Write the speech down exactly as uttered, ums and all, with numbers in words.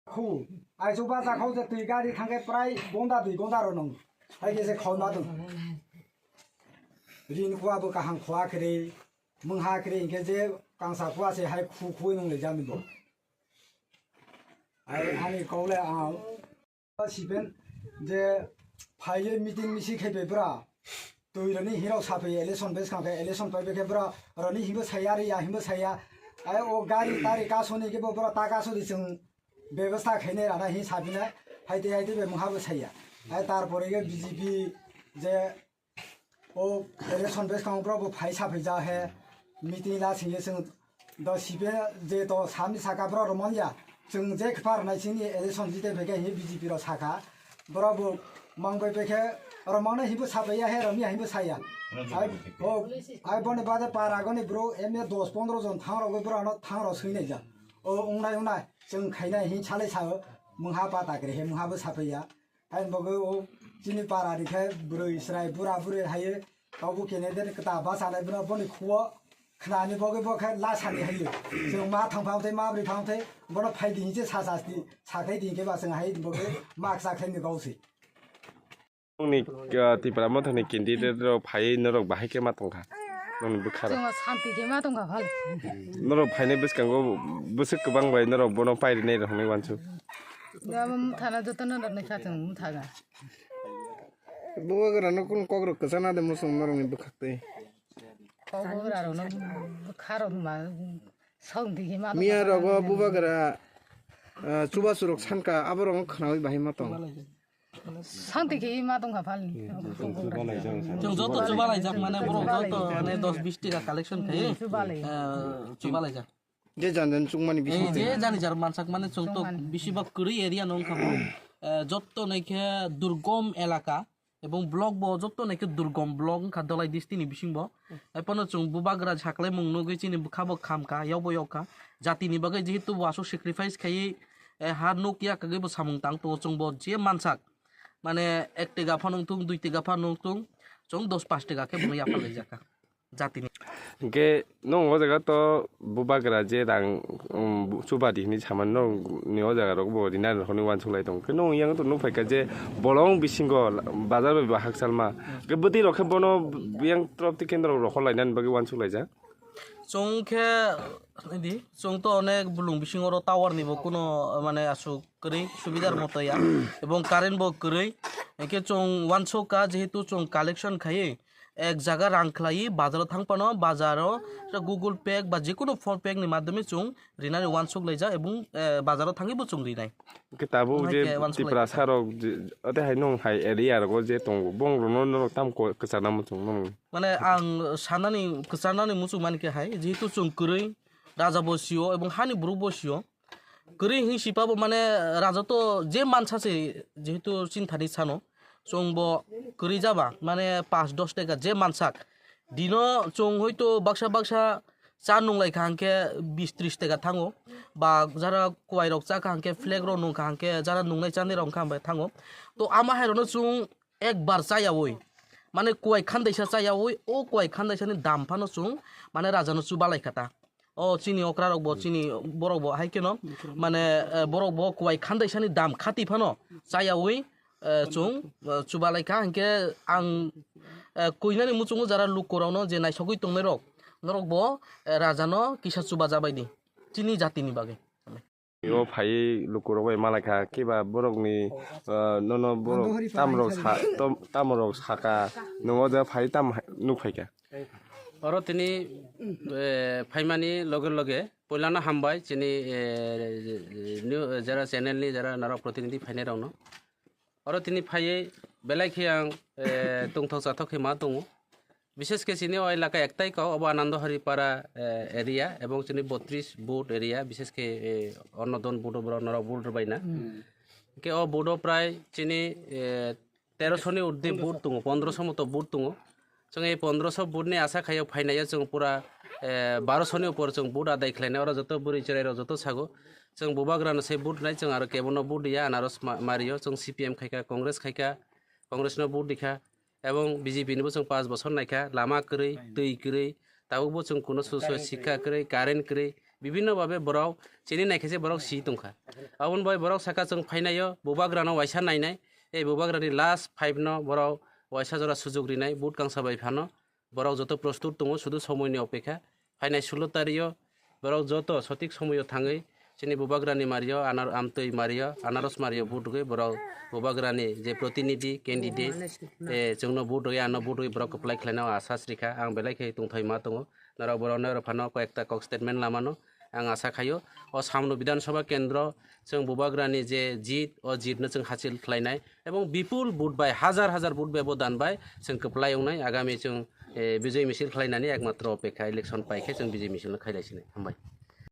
Khu, ai chuba ja khau je twi gari thangkhe prai gonda dui gonda rw nung. Hai khe se khau ma dung. Rin khua bo kaham khua khe re, mung ha khe re, hinkhe je kangsa khua se hai khu khu nung le jami bo. Ai ani kau le ang siben je phaiye meeting misi khe be bra. Twi rani hirok sapi election bes kang khe election pai be khe bra rani himbo saya ri ya himbo saya. Ai o gari tari kasoni khe bo bra ta kasoni chwng bebostha khainai rana hi sabina haite haite be mungha bo saya. Ai tarpore khe B J P je o election bes kang bra bo phai sapi ja he meeting la sing ye chwng do sibe je to sami saka bra romon ya chwng je khpar nai sini election jite be khe hi B J P ro saka bra bo mang bai be khe romon himbo sapi ya he romi himbo saya. Ai o ai boni bade para goni bro M A dos pondro jon thang rok bra no thang rok sui nai ja. O ungnai ungnai chwng khainai hin salai sao mungha pa takre he mungha bo sapai ya. Hai bo khe o chini para ni khe bwrwi srai bura bwrwi hai tobu kene den kta ba sanai bwrwi boni khuo khnani bo khe bo khe la sani hai. Chwng ma thang phang thai ma bri phang thai bono phai di hinse sa sa di sa khai di khe ba chwng hai bo khe mak sa khai ni gau si. Nokni, ah, Tipra Mothani candidate rok phaiwi norok bahai khe ma tongkha? Nokni bwkha rok. Chwngno santi khe ma tongkha phal. Norok phainai bwskango bwswk kwbang bai norok bono pairinai rok hinwi uansuk. Da bo mutha na joto no rwknai kha chwng mutha ga. Bubagra no kun kok rok kwchana de musung norok ni bwkhak twi. Kok bubagra rok no bwkha rok ma santi khe ma tongkha. Miya rogo bubagra, ah, chubachu rok sanka abo rok khnawi bahai ma tong. Santi khe ma tongkha phal ni. Chwng joto chubalaijak, mane borok joto mane dos bis taka collection khai, chubalaijak. Eh, chubalaijak. Je jan jan chukmani bising. Eh, je jani jar mansak mane chwng to bisibak kwrwi area no wngkha bo. Eh, joto naikhe durgom elaka ebong block bo joto naikhe durgom block wngkha Dholai district ni bising bo. Hai phano chwng bubagra saklaimung nugwi chini bwkha bo khamkha, yokbo yokkha. Jatini bagwi jehetu bo aswk sacrifice khaiwi, eh, ha nuk ya kagwi bo samung tang tongo chwng bo je mansak. Mane ek tega phano wngthung, dui tega phano wngthung, chwng dos pas tega khe bono yapharlaijakha jatini. Hwnkhe nwng o jaga to bubagra je rang, um, bu-, chubadi hinwi samani nwng ni o jaga rok bo rinani rok hinwi uansuk lai tongo. Hwnkhe nwng yang to nukphaikha je bolong bisingo bazar bai bo hakchalma. Hwnkhe bwtwi rok khe bono yang tropti kendro rohor lainani bagwi uansuk laijak. Chwng khe, idi, chwng to onek bulung bisingo oro tower ni bo kuno, mane, aswk kwrwi subidar moto ya, ebong current bo kwrwi, hwnkhe chwng uansuk kha, jehetu chwng collection khaiwi, ek jaga rang khlaiwi, bazaro thang phano, bazaro Google Pay ba jekunu PhonePe ni madhyome chwng rinani uansuk laijak, ebong, eh, bazaro thangwi bo chwng rinai. Hwnkhe tabuk je Tipra sarok je, ote hai nwng hai area rogo je tongo, bong rokno norok tamo kwchana muchung nwng? Mane ang sanani, kwcharnani muchung mani khe hai, jehetu chwng kwrwi, raja bo sio ebong hani borok bo sio. Kwrwi hwnwi sipa bo mane raja to je mansa se, jehetu chinthani sano. Chwng bo kwrwi jaba, mane pas dos teka je mansak. Dino chwng hoito baksa baksa cha nunglai kha hwnkhe bis tris teka thango. Ba jara kuwai rok cha kha hwnkhe flag rok nung kha hwnkhe jara nungnai chanai rok wngkha hwnkhe thango. To ama hai rokno chwng ekbar chayawi, mane kuwai khandaisa chayawi, o kuwai khandaisani dam phano chwng mane rajano chubalai kha ta. O chini okra rok bo, chini borok bo hai kheno mane, eh, borok bo kuwai khandaisani dam khati phano chayawi, eh, chwng, eh, chubalai kha. Hinkhe ang, eh, kuinani muchungo jara lukurokno je naisogwi tongnai rok, norok bo, eh, rajano kisa chuba jabai di chini jatini bagwi. O phai lukurok bai malai kha, kiba borokni, ah, nono borok tamrok sa-, tom-, tamrok saka, nwng o jaga phai tam nukphai kha. Oro tini, eh, phaimani loge loge poilano hambai chini, eh, new, jara channel ni jara norok protinidhi phainai rokno. Oro tini phaiwi belai khe ang, eh, tongthok chathok khe ma tongo. Bishes khe chini o elaka ektai kok, obo Anando Hari Para, eh, area, ebong chini botris booth area, bishes khe, eh, Annodon booth o borok norok booth rwbaina. Hwnkhe o booth o prai chini, eh, terosho ni urde booth tongo, pondrosho moto booth tongo. Chwng ei pondrosho booth ni asa khaio phainaio chwng pura, eh, barosho ni upor chwng booth adai khlainai, oro joto bwrwi chwrai rok joto sago. Chwng bubagrano se booth nai, chwng aro kebono booth ya, anaros ma-, mario, chwng C P M khaikha, Congress khaikha, Congress no booth rikha, ebong B J P nibo chwng panch bochor naikha, lama kwrwi, twi kwrwi, tabukbo chwng kuno su-, su-, sikha kwrwi, current kwrwi, Bibhinno babe borok chini naikhe se borok si tongkha. Aboni bai borok saka chwng phainaio bubagrano waisa nainai, ei bubagrani last five no borok waisa jora sujuk rinai vote kangsa bai phano. Borok joto prostut tongo, sudu somoini opekha. Phainai sulo tario borok joto sotik somoio thangwi chini bubagrani mario, anar-, amtwi mario, anaros mario vote rwgwi borok bubagrani je protinidhi candidate, eh, chwngno vote rwgwi, ano vote rwgwi borok kwplai khlaina asa srikha. Ang belai khe tongthai ma tongo. Norok borok norok phano koi ekta kok statement lamano ang asa khaio. O Samno Bidhan Sabha kendro chwng bubagrani je jit, o jitno chwng hasil khlainai ebong bipul vote bai, hajar hajar vote bai bo dan bai chwng kwplai wngnai. Agami chwng, eh, bijoi misil khlainani ekmatro opekha, election paikhe chwng bijoi misilno khailaisinai. Hambai.